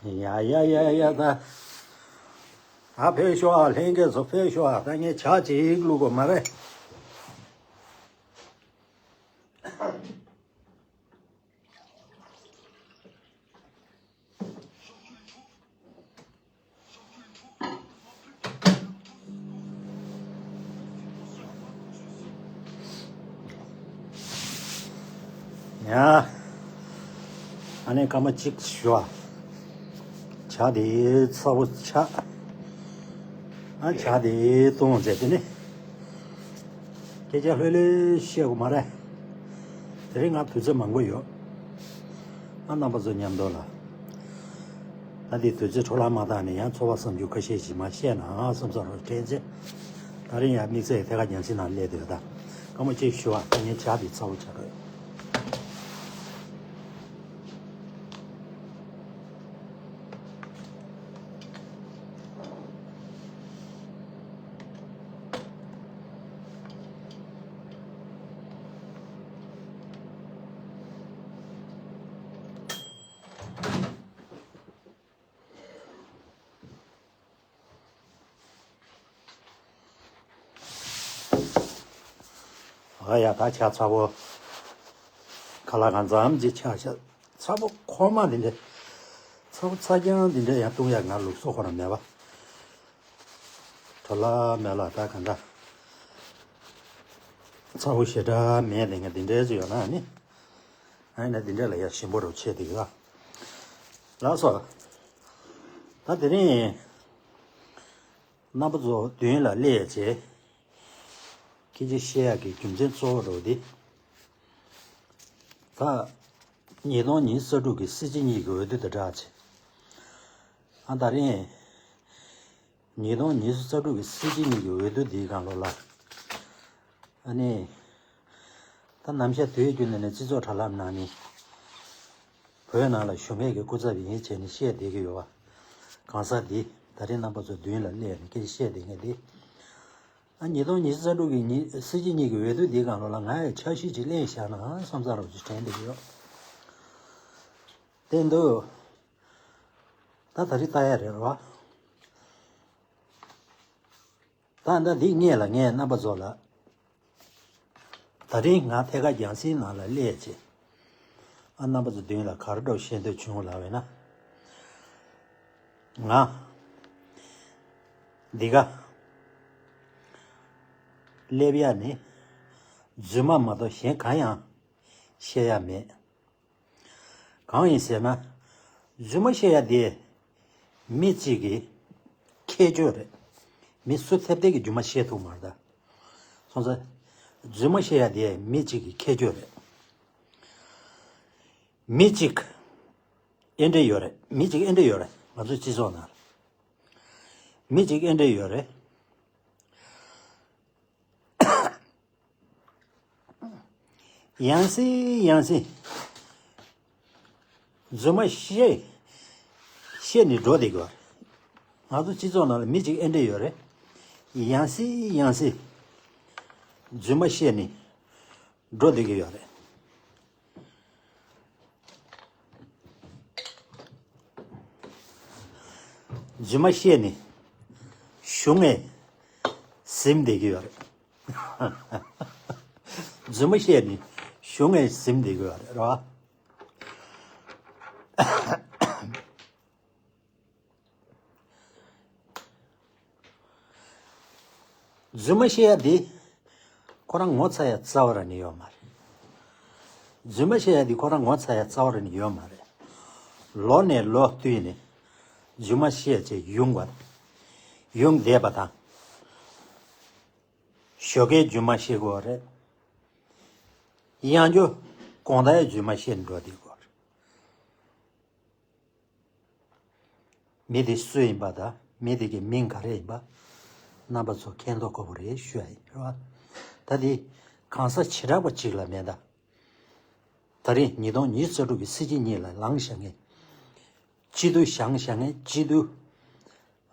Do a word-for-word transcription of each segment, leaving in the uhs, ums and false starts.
ཡ་ཡ་ཡ་ཡ། ད་ད་ཕེབས་ཤོག་ཨ། ལྷན་རྒྱས་ཚོ་ཕེབས་ཤོག་ཨ། ད་ངས་ཇ་ཅིག་བླུག་དགོས་མ་རེད། ཡ། ཨ་ནི་སྐར་མ་གཅིག་ཞུ་བ། ཇ་དེ་ཚ་པོ་ཆགས། ཨ་ཇ་དེ་བཏུང་བྱས་དེ་ནི། སྐད་ཆ་ལྷོད་ལྷོད་བཤད་དགོས་མ་རེད། དེ་རིང་ང་དུས་ཚོད་མང་པོ་ཡོད། ཨ་རྣམ་པ་ཚོ་མཉམ་དུ་ལ། ད་འདི་དུས་ཚོད་འཕྲོ་བརླག་མ་བཏང་ནས་ཡང་ཚོར་བ་བསམ་རྒྱུ་ཁ་ཤས་ཤིག་མ་བཤད་ན་བསམ་བསམ་རོགས་དྲན་ཆེ། ད་རིང་ཡང་དམིགས་བསལ་ཐད་ཀར་རྒྱང་ཤིང་ནང་སླེབས་འདུག་ད་སྐར་མ་གཅིག་ཞུ་བ། ད་ངས་ཇ་འདི་ཚ་པོ་ཆགས་ཀྱི་ཡོད། ཨ་ཡ། ད་ཇ་ཚ་པོ་ཁ་ལག་གང་འཚམ་ཅིག་ཆགས་ཤག་ཚ་པོ་ཁོག་མ་འདི་འདྲ། ཚ་པོ་ཚ་རྐྱང་འདི་འདྲ་ཡང་བཏུང་ཡག་ང་ལུགས་སྲོལ་ཁོ་རང་མེད་པ། བྲོ་ལ་མེད་ལ་ད་གང་འདྲ། ཚ་པོ་ཞེ་དྲག་མེད་དེ་ངས་འདི་འདྲའི་ཅིག་ཡོད་ན་ནི། ཨ་ནི་འདི་འདྲ་ལ་ཡ་ཞིམ་པོ་རུ་ཆེ་དེ་གི་ལ། ལགས་སོ། ད་དེ་རིང་རྣམ་པ་ཚོ་མདུན་ལ་སླེབས་བྱས། སྐད་ཆ་བཤད་ཡག་གི་རྒྱུ་མཚན་གཙོ་བོ་རུ་དེ། ད་ཉིས་སྟོང་ཉི་ཤུ་རྩ་དྲུག་གི་སྲིད་སྤྱི་གཉིས་ཀྱི་འོས་བསྡུ་དང་སྦྲགས་བྱས། ཨ་ད་རིང་། ཉིས་སྟོང་ཉི་ཤུ་རྩ་དྲུག་གི་སྲིད་སྤྱི་གཉིས་ཀྱི་འོས་བསྡུ་འདིའི་སྒང་ལོགས་ལ། ཨ་ནི། ད་ནམ་ཞག་དུས་རྒྱུན་ནས་ནས་སྤྱི་ཚོགས་དྲ་ལམ་ནང་ནས། བོད་ནང་ལ་བཞུགས་མཁན་གྱི་སྐུ་ཚབ་ཡིན་བྱས་ནས་བཤད་བསྡད་ཀྱི་ཡོད་པ། གང་ཟག་འདི་ད་རིང་རྣམ་པ་ཚོ་མདུན་ལ་སླེབས་ནས་སྐད་ཆ་བཤད་བསྡད་མཁན་འདི། ཨ་ཉིས་སྟོང་ཉི་ཤུ་རྩ་དྲུག་གི་ཉི་སྲིད་སྤྱི་གཉིས་ཀྱི་འོས་བསྡུ་འདིའི་སྒང་ལོགས་ལ་ང་ཡི་འཆར་གཞི་ཅིག་གླེང་བཞག་ན་བསམ་བསམ་རོགས་ཅིག་དྲན་བསྡད་ཀྱི་ཡོད། བསྟན་འདུག་ད་ད་རིང་ལྟ་ཡ་རེད་རོ། ད་ལྟ་འདི་སྔས་ལ་ངས་རྣམ་པ་ཚོ་ལ། ད་རིང་ང་ཐད་ཀར་རྒྱང་སྲིང་ནང་ལ་སླེབས་བྱས། ཨ་རྣམ་པ་ཚོ་མདུན་ལ་ག་རེ་འདྲ་བཤད་འདོད་བྱུང་ལབ་པས་ན། ང་འདི་ག་སླེབས་ཡ་ནི། རྫུན་མ་མ་གཏོགས་གཞན་གང་ཡང་བཤད་ཡ་མེད། གང་ཡིན་ཟེར་ན། རྫུན་མ་བཤད་ཡ་དེ་མི་གཅིག་གི་ཁྱད་ཆོས་རེད། མི་སུ་ཐེབས་ཐེབས་ཀྱིས་རྫུན་མ་བཤད་ཐུབ་མ་རེད་ད། སོང་ཙང་། རྫུན་མ་བཤད་ཡ་དེ་མི་གཅིག་གི་ཁྱད་ཆོས་རེད། མི་གཅིག་ཨེ་འདྲ་ཡོད་རེད། མི་གཅིག་ཨེ་འདྲ་ཡོད་རེད། ང་ཚོའི་སྤྱི་ཚོགས་ནང་ལ། མི་གཅིག་ཨེ་འདྲ་ཡོད་རེད། ཡང་སེ་ཡང་སེ། རྫུན་མ་བཤད། བཤད་ནས་འགྲོ་བསྡད་དགོས། ང་ཚོ་སྤྱི་ཚོགས་ནང་ལ་མི་གཅིག་ཨེ་འདྲ་ཡོད་རེད། ཡང་སེ་ཡང་སེ། རྫུན་མ་བཤད་ནས་འགྲོ་བསྡད་ཀྱི་ཡོད་རེད། རྫུན་མ་བཤད་ནས་གཞུང་ནས་ཟིན་བསྡད་ཀྱི་ཡོད་རེད། རྫུན་མ་བཤད་ནས་གཞུང་ནས་ཟིན་བསྡད་ཀྱི་ཡོད་རེད་རོ། རྫུན་མ་བཤད་ཡ་དེ་ཁོ་རང་ངོ་ཚ་ཡ་རྩ་བ་རང་ནས་ཡོད་མ་རེད། རྫུན་མ་བཤད་ཡ་དེ་ཁོ་རང་ངོ་ཚ་ཡ་རྩ་བ་རང་ནས་ཡོད་མ་རེད། ལོ་ནས་ལོ་བསྟུད་ནས་རྫུན་མ་བཤད་བྱས་ཡོང་བ། ཡོང་བསྡད་པ་དང་། ཞོགས་ཀའི་རྫུན་མ་བཤད་དགོས་རེད། ཡང་བསྐྱར་དགོང་དག་རྫུན་མ་བཤད་འགྲོ་བསྡད་དགོས་རེད། མི་དེ་སུ་ཡིན་པ་དང་མི་དེ་གི་མིང་ག་རེ་ཡིན་པ་རྣམ་པ་ཚོ་མཁྱེན་རྟོགས་དགོས་པ་རེད་ཞུ་ཡ་ཡིན། རེད་བ། ད་དེ་གང་ཟག་བྱེ་བྲག་པ་གཅིག་ལ་མེད་ད། ད་རེས་ཉིས་སྟོང་ཉི་ཤུ་རྩ་དྲུག་གི་སྲིད་སྤྱི་གཉིས་ལ་ལངས་བཞག་མཁན། སྤྱི་འཐུས་བཞེངས་བཞག་མཁན། སྤྱི་འཐུས།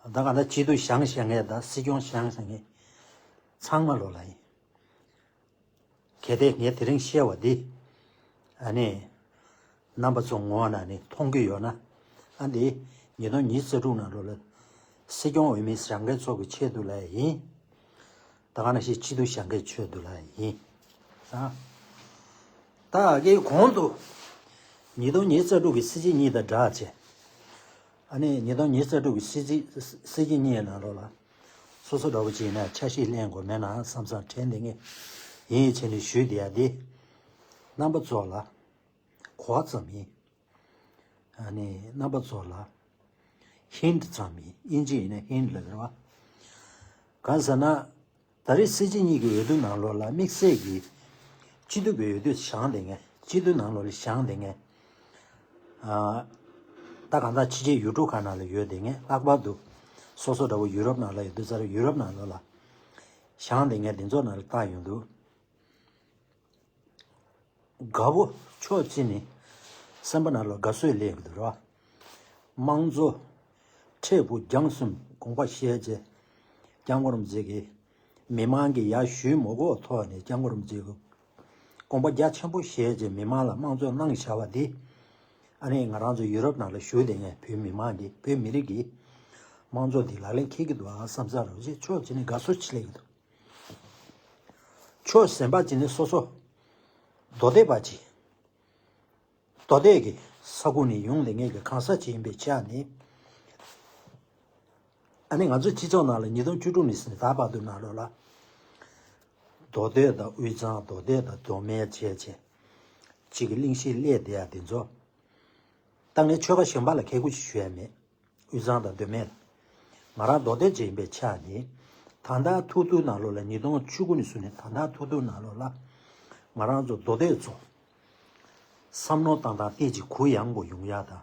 ད་ག་ད་སྤྱི་འཐུས་བཞེངས་བཞག་མཁན་དང་སྲིད་སྐྱོང་བཞེངས་བཞག་མཁན་ཚང་མ་ལོ་ལ་ཡིན། གལ་ཏེ་ངས་དེ་རིང་བཤད་པ་འདི། ཨ་ནི། རྣམ་པ་ཚོ་ངོ་ན་ནི་མཐོང་གི་ཡོད་ན། ཨ་འདི། ཉིས་སྟོང་ཉི་ཤུ་རྩ་དྲུག་ནང་ལོ་ལ། སྲིད་སྐྱོང་འོས་མི་བཞེངས་མཁན་ཚོ་གི་ཆེད་དུ་ལ་ཡིན། ད་ག་ནང་བཞིན་སྤྱི་འཐུས་བཞེངས་མཁན་ཆེད་དུ་ལ་ཡིན། ཨ། ད་གའི་གོང་དུ། ཉིས་སྟོང་ཉི་ཤུ་རྩ་དྲུག་གི་སྲིད་སྤྱི་གཉིས་དང་སྦྲགས་བྱས། ཨ་ནི་ཉིས་སྟོང་ཉི་ཤུ་རྩ་དྲུག་གི་སྲིད་སྤྱི་སྲིད་སྤྱི་གཉིས་ནང་ལོ་ལ། སོ་སོ་འདྲ་བོ་ཅིག་ཡིན་ན་ཆ་ཤས་ལེན་དགོས་མེད་ན་བསམ་བསམ་དྲན་བསྡད་མཁན་ཡིན་བྱས་ནས་ཞུས་བསྡད་ཡ་འདི། རྣམ་པ་ཚོ་ལ་གོ་བ་ཙམ་ཡིན། ཨ་ནི་རྣམ་པ་ཚོ་ལ་ཧིན་ཊི་ཙམ་ཡིན། ཨིན་ཇི་ཡིན་ན་ཧིན་ཊི་ལབ་རེད་བ། གང་ཟེར་ན། ད་རེས་སྲིད་སྤྱི་གཉིས་ཀྱི་འོས་བསྡུ་ནང་ལོགས་ལ་དམིགས་བསལ་གྱི་སྤྱི་འཐུས་ཀྱི་འོས་བསྡུ་བཞེངས་བསྡད་མཁན། སྤྱི་འཐུས་ནང་ལོགས་ལ་བཞེངས་བསྡད་མཁན། ཨ། ད་གང་ལྟར་ཕྱི་རྒྱལ་ཡུལ་གྲུ་ཁག་ནང་ལ་ཡོད་བསྡད་མཁན། ལྷག་པར་དུ་སོ་སོ་འདྲ་བོ་ཡུ་རོབ་ནང་ལ་ཡོད་དུས་ཙང་ཡུ་རོབ་ནང་ལོགས་ལ་བཞེངས་བསྡད་མཁན་དེ་ཚོ་ནང་ལ་བལྟ་ཡོང་དུས། དགའ་པོ་ཕྱོགས་གཅིག་ནས་སེམས་པ་ནང་ལ་དགའ་བསུ་སླེབས་ཀྱི་འདུག་ར། དམངས་གཙོ་འཕྲལ་ཕུགས་རྒྱང་གསུམ་དགོངས་པ་བཞེས་རྗེས། སྐྱབས་མགོན་རིན་པོ་ཆེ་གིས་མི་མང་གི་ཡར་ཞུ་མི་དགོས་ཐོག་ནས་སྐྱབས་མགོན་རིན་པོ་ཆེ་གིས་དགོངས་པ་རྒྱ་ཆེན་པོ་བཞེས་རྗེས་མི་མང་ལ་དམངས་གཙོ་གནང་བཞག་པ་འདི། ཨ་ནི་ང་རང་ཚོ་ཡུ་རོབ་ནང་ལ་བཞུགས་བསྡད་མཁན་བོད་མི་མང་གིས་བོད་མི་རིགས་ཀྱི་དམངས་གཙོ་འདི་ལག་ལེན་འཁེལ་གྱི་འདུག་ཨ་བསམ་ས་རེད་ཅེས་ཕྱོགས་གཅིག་ནས་དགའ་བསུ་ཆེ་སླེབས་ཀྱི་འདུག་ཕྱོགས་གཞན་པ་ཅིག་ནས་སོ་སོ་མདོ་སྟོད་པ་ཅིག་མདོ་སྟོད་ཀྱི་ས་ཁུལ་ནས་ཡོང་བསྡད་མཁན་གྱི་གང་ཟག་ཅིག་ཡིན་པའི་ཆ་ནས། ཨ་ནི་ང་ཚོའི་སྤྱི་ཚོགས་ནང་ལ་ཉིས་སྟོང་བཅུ་དྲུག་ནས་ཟིན་ད་བར་དུ་ནང་ལོགས་ལ། མདོ་སྟོད་དང་དབུས་གཙང་མདོ་སྟོད་དང་མདོ་སྨད་བྱས་བྱས། གཅིག་གི་གླེང་གཞི་སླེབས་བསྡད་ཡ་དེ་ཚོ། ད་ངས་ཆོལ་ཁ་གཞན་པ་ལ་ཁག་པོ་ཞིག་ཞུ་ཡ་མེད། དབུས་གཙང་དང་མདོ་སྨད་ལ། ང་རང་མདོ་སྟོད་ཅིག་ཡིན་པའི་ཆ་ནས། ད་ལྟ་ཐུག་ཐུག་ནང་ལོགས་ལ་ཉིས་སྟོང་བཅུ་དགུ་ནས་བཟུང་ནས་ད་ལྟ་ཐུག་ཐུག་ནང་ལོགས་ལ། ང་རང་ཚོ་མདོ་སྟོད་ཚོ། བསམ་བློ་བཏང་སྟངས་ཏོག་ཙམ་གུ་ཡངས་པོ་ཡོང་ཡ་དང་།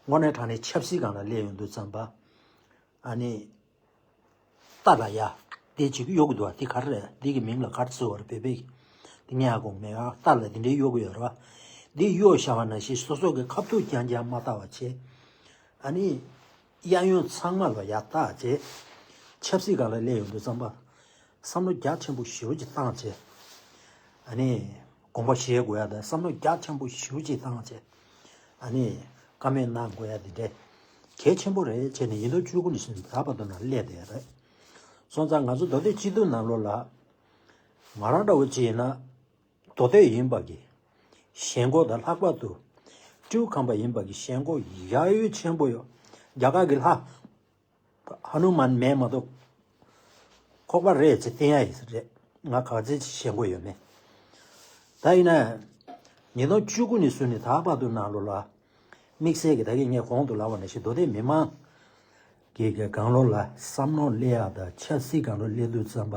དངོས་གནས་དྲང་གནས་ཆབ་སྲིད་སྒང་ལ་སླེབས་ཡོང་དུས་ཙམ་པ། ཨ་ནི། རྟ་ལ་ཡ། དེ་ཅིག་གཡོག་གི་འདུག་བ་དེ་ག་རེ་རེད། དེ་གི་མིང་ལ་ག་རེ་ཟེར་བ་རེད་བོད་པའི། དེ་ངས་ཧ་གོ་མེད་ཨ། རྟ་ལ་དེ་འདྲའི་གཡོག་གི་ཡོད་རེད་བ། དེ་གཡོག་བཞག་པ་ནང་བཞིན་སོ་སོ་གི་ཁ་ཐུག་རྐྱང་རྐྱང་མ་བལྟ་བ་བྱས། ཨ་ནི། གཡས་གཡོན་ཚང་མ་ལ་ཡ་བལྟ་བྱས། ཆབ་སྲིད་སྒང་ལ་སླེབས་ཡོང་དུས་ཙམ་པ། བསམ་བློ་རྒྱ་ཆེན་པོ་ཞེ་པོ་ཅིག་བཏང་བྱས། ཨ་ནི། དགོངས་པ་བཞེས་དགོས་ཡ་དང་བསམ་བློ་རྒྱ་ཆེན་པོ་ཞེ་པོ་ཅིག་བཏང་བྱས། ཨ་ནི། བཀའ་མོལ་གནང་དགོས་ཡ་དེ་འདྲའི་གལ་ཆེན་པོ་རེད་བྱས་ནས་ཉིས་སྟོང་བཅུ་དགུ་ནས་བཟུང་ད་བར་དུ་ནང་སླེབས་བསྡད་ཡ་རེད། སོང་ཙང་ང་ཚོ་མདོ་སྟོད་སྤྱི་འཐུས་ནང་ལོགས་ལ། ང་རང་འདྲ་བོ་ཅིག་ཡིན་ན། མདོ་སྟོད་ཡིན་པ་གི། ཞེན་ཁོག་དང་ལྷག་པར་དུ། སྤྲེའུ་ཁམས་པ་ཡིན་པ་གི་ཞེན་ཁོག་ཡ་ཡོད་ཆེན་པོ་ཡོད། རྒྱ་གར་གི་ལྷ། ཧ་ནུ་མན་མེད་མ་གཏོགས། ཁོག་པ་རེད་ཅེས་བསྟན་ཡ་ཡིན་ས་རེད། ང་ག་ཚད་ཅིག་ཞེན་ཁོག་ཡོད་མེད། ད་ཡིན་ན། ཉིས་སྟོང་བཅུ་དགུ་ནས་བཟུང་ནས་ད་བར་དུ་ནང་ལོགས་ལ། དམིགས་བསལ་གྱི་ད་གིན་ངས་གོང་དུ་ལབ་པ་ནང་བཞིན་མདོ་སྟོད་མི་མང་གི་གི་སྒང་ལོགས་ལ་བསམ་བློ་སླེབས་ཡ་དང་ཆབ་སྲིད་སྒང་ལོགས་སླེབས་དུས་ཙམ་པ།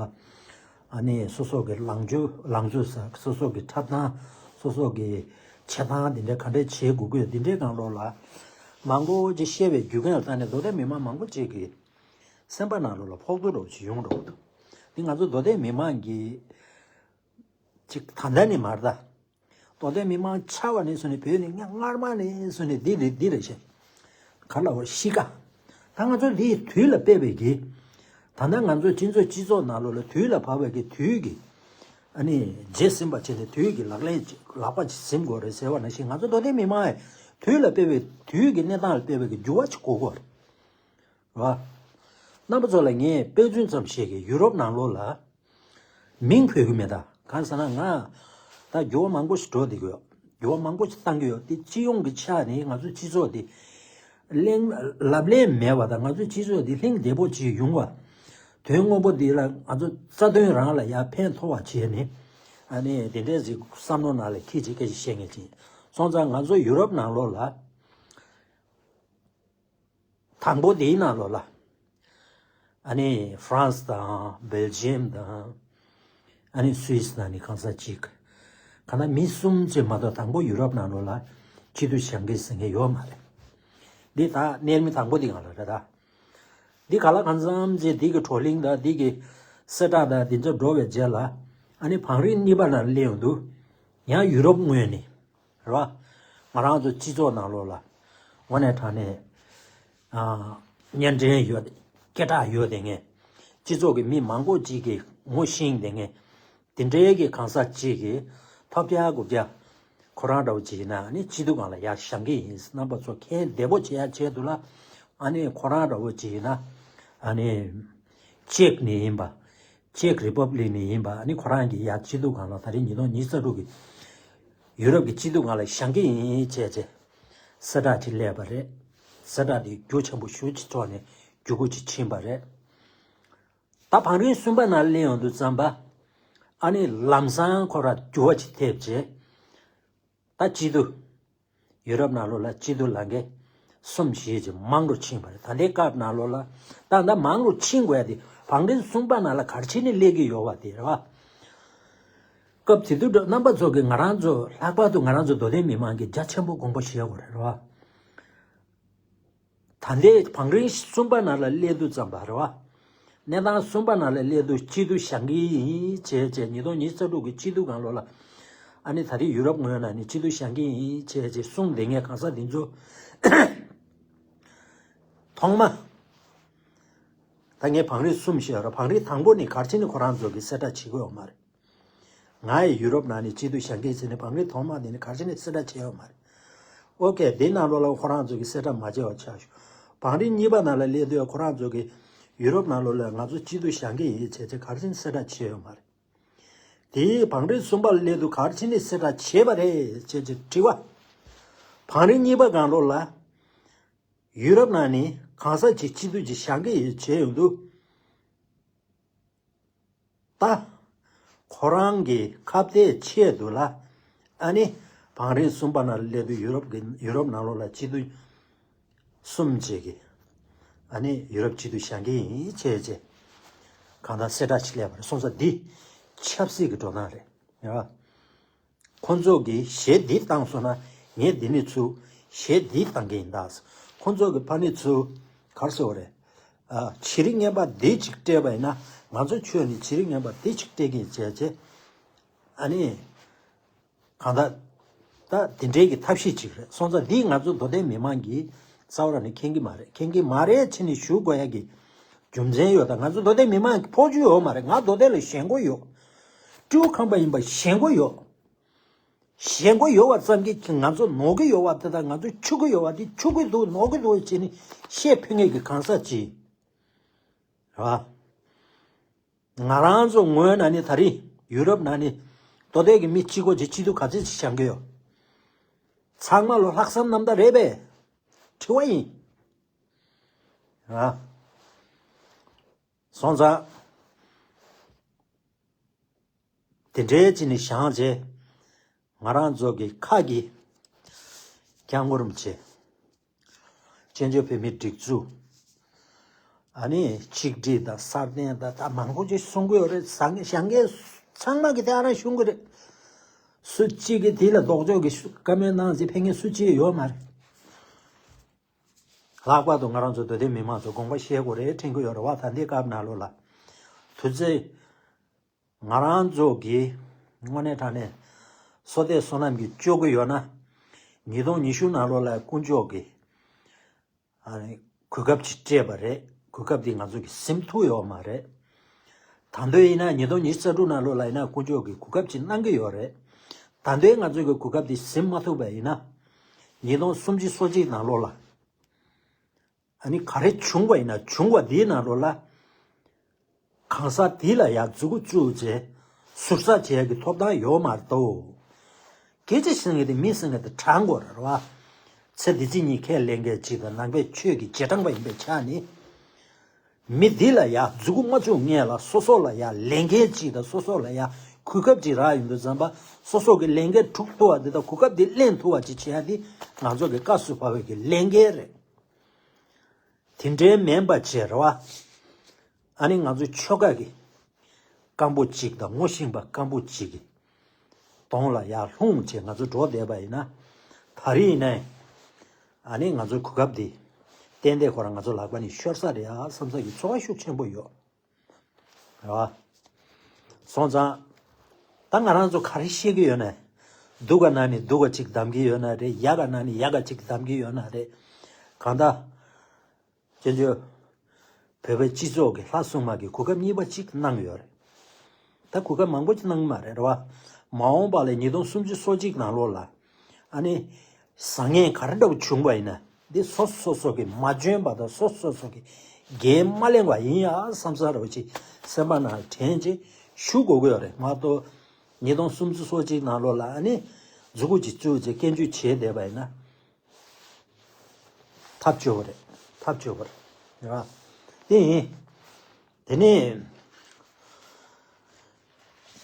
ཨ་ནི་སོ་སོ་གི་ལངས་ཕྱོགས་ལངས་ཕྱོགས་ས་སོ་སོ་གི་འཁྲབ་སྟངས་སོ་སོ་གི་བྱེད་སྟངས་འདི་འདྲ་ག་འདྲ་བྱེད་དགོས་ཀྱི་འདི་འདྲའི་སྒང་ལོགས་ལ། མང་པོ་ཅིག་བཤད་པའི་རྒྱུ་མཚན་ལ་བརྟེན་ནས་མདོ་སྟོད་མི་མང་མང་པོ་ཅིག་གི་སེམས་པ་ནང་ལོགས་ལ་ཕོག་ཐུག་འདྲ་བོ་ཅིག་ཡོང་འགྲོ་གི་འདུག་འདི་ང་ཚོ་མདོ་སྟོད་མི་མང་གི་ཅིག་ད་ལྟ་ནས་མ་རེད་ད། མདོ་སྟོད་མི་མང་ཆགས་པ་ནས་བཟུང་ནས་བོད་ནས་སྔ་སྔར་མ་ནས་བཟུང་ནས་འདི་རེད་འདི་རེད་ཞེས། ག་ལ་བར་གཤིས་ཀ་ད་ང་ཚོ་འདི་དུས་ལ་དཔག་པའི་གི། ད་ལྟ་ང་ཚོ་སྤྱི་ཚོགས་སྤྱི་ཚོགས་ནང་ལོགས་ལ་དུས་ལ་བབ་པའི་གི་དུས་ཀྱི། ཨ་ནི་རྗེས་ཟིན་པ་བྱས་ནས་དུས་ཀྱི་ལག་ལེན་ལག་པ་ཅིག་ཟིན་དགོས་རེད་ཟེར་བ་ནང་བཞིན་ང་ཚོ་མདོ་སྟོད་མི་མང་ཡང་དུས་ལ་དཔག་པའི་དུས་ཀྱི་གནས་སྟངས་ལ་དཔག་པའི་གི་འགྱུར་བ་ཅིག་དགོས་ཀྱི་རེད། རེད་བ། རྣམ་པ་ཚོ་ལ་ངས་དཔེ་མཚོན་ཙམ་ཞིག་གི་ཡུ་རོབ་ནང་ལོགས་ལ། མིང་འབོད་ཀྱི་མེད་ད། གང་ཟེར་ན་ང་ད་འགྱུར་བ་མང་པོ་ཞིག་འགྲོ་བསྡད་ཀྱི་ཡོད། འགྱུར་བ་མང་པོ་ཞིག་བཏང་གི་ཡོད་དེ་སྤྱི་ཡོངས་ཀྱི་ཆ་ནས་ང་ཚོ་སྤྱི་ཚོགས་དེ་གླེང་ལབ་གླེང་མེད་པ་དང་ང་ཚོའི་སྤྱི་ཚོགས་དེ་ལྷིང་བདེ་པོ་ཅིག་ཡོང་བ། དོན་དངོས་པོ་འདི་ལ་ང་ཚོ་རྩ་དོན་རང་ལ་ཡང་ཕན་ཐོགས་པ་བྱས་ནས་ཨ་ནི་དེ་འདྲས་ཞིག་བསམ་བློ་ནང་ལ་འཁྱེར་ཅིག་སྐད་ཆ་བཤད་མཁན་ཅིག་སོང་ཙང་ང་ཚོ་ཡུ་རོབ་ནང་ལོགས་ལ། དང་པོ་དེའི་ནང་ལོགས་ལ། ཨ་ནི་ཧྥ་རན་སི་དང་སྦེལ་ཇི་ཡམ་དང་། ཨ་ནི་སུད་སི་ནང་ནས་གང་ཟག་གཅིག་གང་ལྟར་མི་གསུམ་ཅིག་མ་གཏོགས་དང་པོ་ཡུ་རོབ་ནང་ལོགས་ལ་སྤྱི་འཐུས་བཞེངས་མཁན་ཟེར་མཁན་ཡོད་མ་རེད། འདི་ད་གནས་རིམ་དང་པོ་འདི་གང་ལ་རེད་ད། འདི་ག་ལ་གང་འཚམ་ཅེས་འདི་གི་བགྲོ་གླེང་དང་འདི་གི་གསལ་བསྒྲགས་དང་འདི་ཚོ་འགྲོ་བའི་རྗེས་ལ། ཨ་ནི་བང་རིམ་གཉིས་པ་ནང་སླེབས་ཡོང་དུས། ཡང་ཡུ་རོབ་ངོས་ནས། རེད་བ། ང་རང་ཚོ་སྤྱི་ཚོགས་ནང་ལོགས་ལ། དངོས་གནས་དྲང་གནས། ཨ། བརྙན་འཕྲིན་ཡོད། སྐད་གྲགས་ཡོད་དེ་ངས། སྤྱི་ཚོགས་ཀྱི་མི་མང་པོ་ཅིག་གིས་ངོ་ཤེས་དེ་ངས། དེ་འདྲའི་གི་གང་ཟག་ཅིག་གིས་ཐོབ་རྒྱག་དགུ་རྒྱག་ཁོ་རང་འདྲ་བོ་ཅིག་ཡིན་ན་ནི་སྐྱིད་སྡུག་སྒང་ལ་ཡར་བཞེངས་ཀྱི་ཡིན། རྣམ་པ་ཚོ་ཁྱེད་བདེ་པོ་བྱེད་ཡ་ཆེད་དུ་ལ། ཨ་ནི་ཁོ་རང་འདྲ་བོ་ཅིག་ཡིན་ན། ཨ་ནི་ཅེཀ་ནས་ཡིན་པ། ཅེཀ་རི་པབ་ལིག་ནས་ཡིན་པ། ཨ་ནི་ཁོ་རང་གི་ཡར་སྐྱིད་སྡུག་སྒང་ལ་ད་རེས་ཉིས་སྟོང་ཉི་ཤུ་རྩ་དྲུག་གི་ཡུ་རོབ་ཀྱི་སྐྱིད་སྡུག་སྒང་ལ་བཞེངས་ཀྱི་ཡིན་བྱས་བྱས། གསལ་བསྒྲགས་ཅིག་སླེབས་པ་རེད། གསལ་བསྒྲགས་དེ་རྒྱུ་ཆེན་པོ་ཞེ་པོ་ཅིག་ཐོག་ནས་རྒྱུ་གུ་ཅིག་ཕྱིན་པ་རེད། ད་བང་རིམ་གསུམ་པ་ནང་སླེབས་ཡོང་དུས་ཙམ་པ། ཨ་ནི་ལམ་སང་ཁོ་ར་འགྱུར་བ་ཅིག་ཐེབས་རྗེས། ད་སྐྱིད་སྡུག་ཡུ་རོབ་ནང་ལོགས་ལ་སྐྱིད་སྡུག་ལང་གེ་གསུམ་བཞི་ཅིག་མང་རུ་ཕྱིན་པ་རེད། ད་ལྟའི་སྐབས་ནང་ལོགས་ལ་ད་ད་མང་རུ་ཕྱིན་དགོས་ཡ་དེ་བང་རིམ་གསུམ་པ་ནང་ལ་ག་རེ་བྱས་ནས་སླེབས་ཀྱི་ཡོད་པ་དེ་རེད་བ། སྐབས་དེ་དུས་རྣམ་པ་ཚོ་གིས་ང་རང་ཚོ་ལྷག་པར་དུ་ང་རང་ཚོ་མདོ་སྟོད་མི་མང་གིས་རྒྱ་ཆེན་པོ་དགོངས་པ་བཞེས་དགོས་རེད་བ། ད་ལྟའི་བང་རིམ་གསུམ་པ་ནང་ལ་སླེབས་དུས་ཙམ་པ་རེད་བ། གནས་སྟངས་གསུམ་པ་ནང་ལ་སླེབས་དུས་སྐྱིད་སྡུག་བཞེངས་ཀྱི་ཡིན་བྱས་བྱས་ཉིས་སྟོང་ཉི་ཤུ་རྩ་དྲུག་གི་སྐྱིད་སྡུག་སྒང་ལོགས་ལ། ཨ་ནི་ད་རེས་ཡུ་རོབ་ངོས་ནས་ནི་སྐྱིད་སྡུག་བཞེངས་ཀྱི་ཡིན་བྱས་བྱས་གསུངས་བསྡད་མཁན་གང་ཟག་འདི་ཚོ། ཐོག་མ། ད་ངས་བང་རིམ་གསུམ་བཤད་རོགས། བང་རིམ་དང་པོ་ནི་ག་རེ་བྱས་ནས་ཁོ་རང་ཚོ་གིས་གསལ་བསྒྲགས་བྱེད་ཀྱི་ཡོད་མ་རེད། ང་ཡི་ཡུ་རོབ་ནང་ནས་སྐྱིད་སྡུག་བཞེངས་ཀྱི་ཡིན་ཟེར་ནས་བང་རིམ་ཐོག་མ་དེ་ནི་ག་རེ་བྱས་ནས་གསལ་བསྒྲགས་བྱས་ཡོད་མ་རེད། ཨོ་ཀེ། དེ་ནང་ལོགས་ལ་ཁོ་རང་ཚོ་གིས་གསལ་བསྒྲགས་མ་བྱས་པ་ཆགས་བཞག་བང་རིམ་གཉིས་པ་ནང་ལ་སླེབས་དུས་ཁོ་རང་ཚོ་གིས་ཡུ་རོབ་ནང་ལོགས་ལ་ང་ཚོ་སྐྱིད་སྡུག་བཞེངས་ཀྱི་ཡིན་བྱས་བྱས་ག་རེ་བྱས་ནས་གསལ་བསྒྲགས་བྱས་ཡོད་མ་རེད། དེའི་བང་རིམ་གསུམ་པ་ལ་སླེབས་དུས་ག་རེ་བྱས་ནས་གསལ་བསྒྲགས་བྱས་པ་རེད་ཅེས་ཀྱི་དྲི་བ། བང་རིམ་གཉིས་པ་སྒང་ལོགས་ལ་ཡུ་རོབ་ནང་ནས་གང་ཟག་ཅིག་སྐྱིད་སྡུག་ཅིག་བཞེངས་ཀྱི་ཡོད་བྱས་ཡོང་དུས། ད། ཁོ་རང་གི་ཁ་གཏད་ཆེད་དུ་ལ། ཨ་ནི། བང་རིམ་གསུམ་པ་ནང་སླེབས་དུས་ཡུ་རོབ་ཀྱི་ཡུ་རོབ་ནང་ལོགས་ལ་སྐྱིད་སྡུག་གསུམ་བྱེད་ཀྱི། ཨ་ནི་ཡུ་རོབ་སྐྱིད་སྡུག་བཞེངས་ཀྱི་ཡིན་བྱས་བྱས། གང་ལྟར་གསལ་བསྒྲགས་ཅིག་སླེབས་པ་རེད། སོང་ཙང་འདི་ཆབ་སྲིད་ཀྱི་འགྲོ་སྟངས་རེད། ཡ། ཁོ་ཚོ་གིས་གཞས་འདི་བཏང་སོང་ན་ངས་འདི་ནས་ཚུར་གཞས་འདི་བཏང་གི་ཡིན་ད། ཁོ་ཚོ་གིས་ཕ་ནས་ཚུར་ག་རེ་ཟེར་བ་རེད། ཨ། བྱེད་རིམ་ངན་པ་འདི་གཅིག་སྤྲད་པ་ཡིན་ན་ང་ཚོ་ཁྱོན་ནས་བྱེད་རིམ་ངན་པ་འདི་གཅིག་སྤྲད་ཀྱི་ཡིན་བྱས་བྱས། ཨ་ནི། གང་ལྟར། ད་དེ་འདྲའི་གི་ཐབས་ཤེས་ཅིག་རེད། སོང་ཙང་འདི་ང་ཚོ་མདོ་སྟོད་མི་མང་གིས་རྩ་བ་རང་ནས་མཁྱེན་གྱི་མ་རེད། མཁྱེན་གྱི་མ་རེད་ཕྱི་ནས་ཞུ་དགོས་ཡ་གི་རྒྱུ་མཚན་ཡོད། ད་ང་ཚོ་མདོ་སྟོད་མི་མང་གི་ཕོག་རྒྱུ་ཡོད་མ་རེད། ང་མདོ་སྟོད་ལ་ཞེན་ཁོག་ཡོད། སྤྲེའུ་ཁང་པ་ཡིན་པ་ཞེན་ཁོག་ཡོད། ཞེན་ཁོག་ཡོད་པ་ཙམ་གྱིས་ང་ཚོ་ནོར་གྱི་ཡོད་པ་དེ་དང་ང་ཚོ་འཆུག་གི་ཡོད་པ་དེ་འཆུག་གི་འདུག་ནོར་གྱི་འདུག་བྱས་ནས་བཤད་ཕོད་མཁན་གྱི་གང་ཟག་ཅིག་རེད་བ། ང་རང་ཚོ་ངོས་ནས་ནི་ད་རེས་ཡུ་རོབ་ནང་ནས་མདོ་སྟོད་ཀྱི་མི་གཅིག་པོ་ཅིག་སྐྱིད་སྡུག་ག་ཚོད་ཅིག་བཞེངས་ཀྱི་ཡོད། ཚང་མ་ལོ་ལྷག་བསམ་རྣམ་དག་རེད་པས། དྲི་བ་ཡིན། ཨ། སོང་ཙང་། དེ་འདྲའི་ཅིག་ནས་བཞེངས་རྗེས། ང་རང་ཚོ་གི་ཁ་གི་སྐྱབས་མགོན་རིན་པོ་ཆེ། བཙན་བྱོལ་བོད་མིའི་སྒྲིག་འཛུགས། ཨ་ནི་ཆིག་སྒྲིལ་དང་སྲ་བརྟན་དང་ད་མང་པོ་ཅིག་གསུང་གི་ཡོད་རེད། བཟང་ངན་བཟང་ངན་ཚང་མ་གི་དེ་ཨ་རང་གཞུང་གི་རེད། སུ་གཅིག་གིས་དེ་ལ་ལྡོག་ཕྱོགས་ཀྱི་བཀའ་མོལ་གནང་ཟེར་ཕེབས་མཁན་སུ་གཅིག་ཡོད་མ་རེད། ལྷག་པར་དུ་ང་རང་ཚོ་མདོ་སྟོད་མི་མང་ཚོ་དགོངས་པ་བཞེས་དགོས་རེད་དྲན་གྱི་ཡོད་རེད་བ། ད་ལྟའི་སྐབས་ནང་ལོགས་ལ་དུས་ཚོད། ང་རང་ཚོ་གིས་དངོས་གནས་དྲང་གནས་བསོད་བདེ་བསོད་ནམས་ཀྱིས་སྐྱོ་གི་ཡོད་ན། ཉིས་སྟོང་ཉི་ཤུ་ནང་ལོགས་ལ་དཀོན་མཆོག་གིས་ཨ་ནི་གོ་སྐབས་ཅིག་སྤྲད་པ་རེད། གོ་སྐབས་འདི་ང་ཚོ་གིས་ཟིན་ཐུབ་ཡོད་མ་རེད། ད་དུང་ཡིན་ན་ཉིས་སྟོང་ཉི་ཤུ་རྩ་དྲུག་ནང་ལོགས་ལ་ཡིན་ན་དཀོན་མཆོག་གིས་གོ་སྐབས་ཅིག་གནང་གི་ཡོད་རེད། ད་དུང་ང་ཚོ་གིས་གོ་སྐབས་འདི་ཟིན་མ་ཐུབ་པ་ཡིན་ན། ཉིས་སྟོང་སུམ་ཅུ་སོ་གཅིག་ནང་ལོགས་ལ། ཨ་ནི་ག་རེ་བྱུང་བ་ཡིན་ན་བྱུང་བ་འདིའི་ནང་ལོགས་ལ། གང་ཟག་འདི་ལ་ཡང་མཛུབ་གུ་བཙུགས་རྗེས་ཟུར་ཟ་བྱེད་ཡག་གི་ཐོབ་ཐང་ཡོད་མ་རེད་དོ། སྐད་ཆ་བཤད་མཁན་དེ་མི་བཤད་མཁན་དེ་དྲང་དགོས་རེད་བ། ཚེ་འདི་ཕྱི་གཉིས་ཁས་ལེན་མཁན་ཅིག་དང་ནང་པའི་ཆོས་ཀྱི་རྗེས་འབྲང་པ་ཡིན་པའི་ཆ་ནས། མི་འདི་ལ་ཡང་མཛུབ་གུ་མ་བཙུགས་སྔོན་ལ་སོ་སོ་ལ་ཡང་ལས་འགན་ཅིག་དང་སོ་སོ་ལ་ཡང་གོ་སྐབས་ཅིག་རག་ཡོང་དུས་ཙམ་པ་སོ་སོ་གི་ལས་འགན་སྒྲུབ་ཐུབ་པ་འདི་དང་གོ་སྐབས་འདི་ལེན་ཐུབ་པ་ཅིག་བྱེད་ཡག་འདི་ང་ཚོ་གི་སྐབས་སུ་བབས་པའི་གི་ལས་འགན་རེད། དེ་འདྲའི་མིན་པ་བྱས་རེད་བ། ཨ་ནི་ང་ཚོ་ཆོལ་ཁ་གི་སྐམ་པོ་གཅིག་དང་ངོ་ཤེས་པ་སྐམ་པོ་གཅིག་གི་གདོང་ལ་ཡར་ལྷུང་བྱས་ང་ཚོ་འགྲོ་བསྡད་པ་ཡིན་ན། ད་རེས་ཡིན་ནའི་ཨ་ནི་ང་ཚོའི་གོ་སྐབས་འདི་ ཏན་ཏན་ཁོ་རང་ང་ཚོ་ལག་པ་ནས་ཤོར་ས་རེད་ཨ་བསམ་ས་གི་ཚོར་བ་ཤུགས་ཆེན་པོ་ཡོད། རེད་བ། སོང་ཙང་། ད་ང་རང་ཚོ་ག་རེ་བཤད་ཀྱི་ཡོད་ན། སྡུག་ག་ན་ནི་སྡུག་ག་ཅིག་གདམ་གྱི་ཡོད་ན་རེད། ཡག་ག་ན་ནི་ཡག་ག་ཅིག་གདམ་གྱི་ཡོད་ན་རེད། གང་ལྟར། བཙན་བྱོལ་བོད་པའི་སྤྱི་ཚོགས་ཀྱི་ལྷ་སྲུང་མ་གི་གོ་སྐབས་གཉིས་པ་ཅིག་གནང་ཡོད་རེད། ད་གོ་སྐབས་མང་པོ་ཅིག་གནང་གི་མ་རེད་རེད་བ། མ་འོངས་པ་ལ་ཉིས་སྟོང་སུམ་ཅུ་སོ་གཅིག་ནང་ལོགས་ལ། ཨ་ནི། བཟང་ངན་ག་རེ་འདྲ་བོ་བྱུང་བ་ཡིན་ན། འདི་སོ་སོ་སོ་སོ་གི་མ་འཇོན་པ་དང་སོ་སོ་སོ་གི་འགན་མ་ལེན་པ་ཡིན་ཡ་བསམ་ས་འདྲ་བོ་ཅིག་སེམས་པ་ནང་དྲན་ཅིག་ཞུ་དགོས་ཀྱི་ཡོད་རེད་མ་གཏོགས། ཉིས་སྟོང་སུམ་ཅུ་སོ་གཅིག་ནང་ལོགས་ལ་ཨ་ནི། མཛུ་གུ་ཅིག་བཙུགས་ཅིག་སྐྱོན་བརྗོད་བྱས་བསྡད་པ་ཡིན་ན། ཐབས་སྐྱོ་བ་རེད། ཐབས་སྐྱོ་བ་རེད། རེད་བ། དེ་ཡིན། དེ་ནས།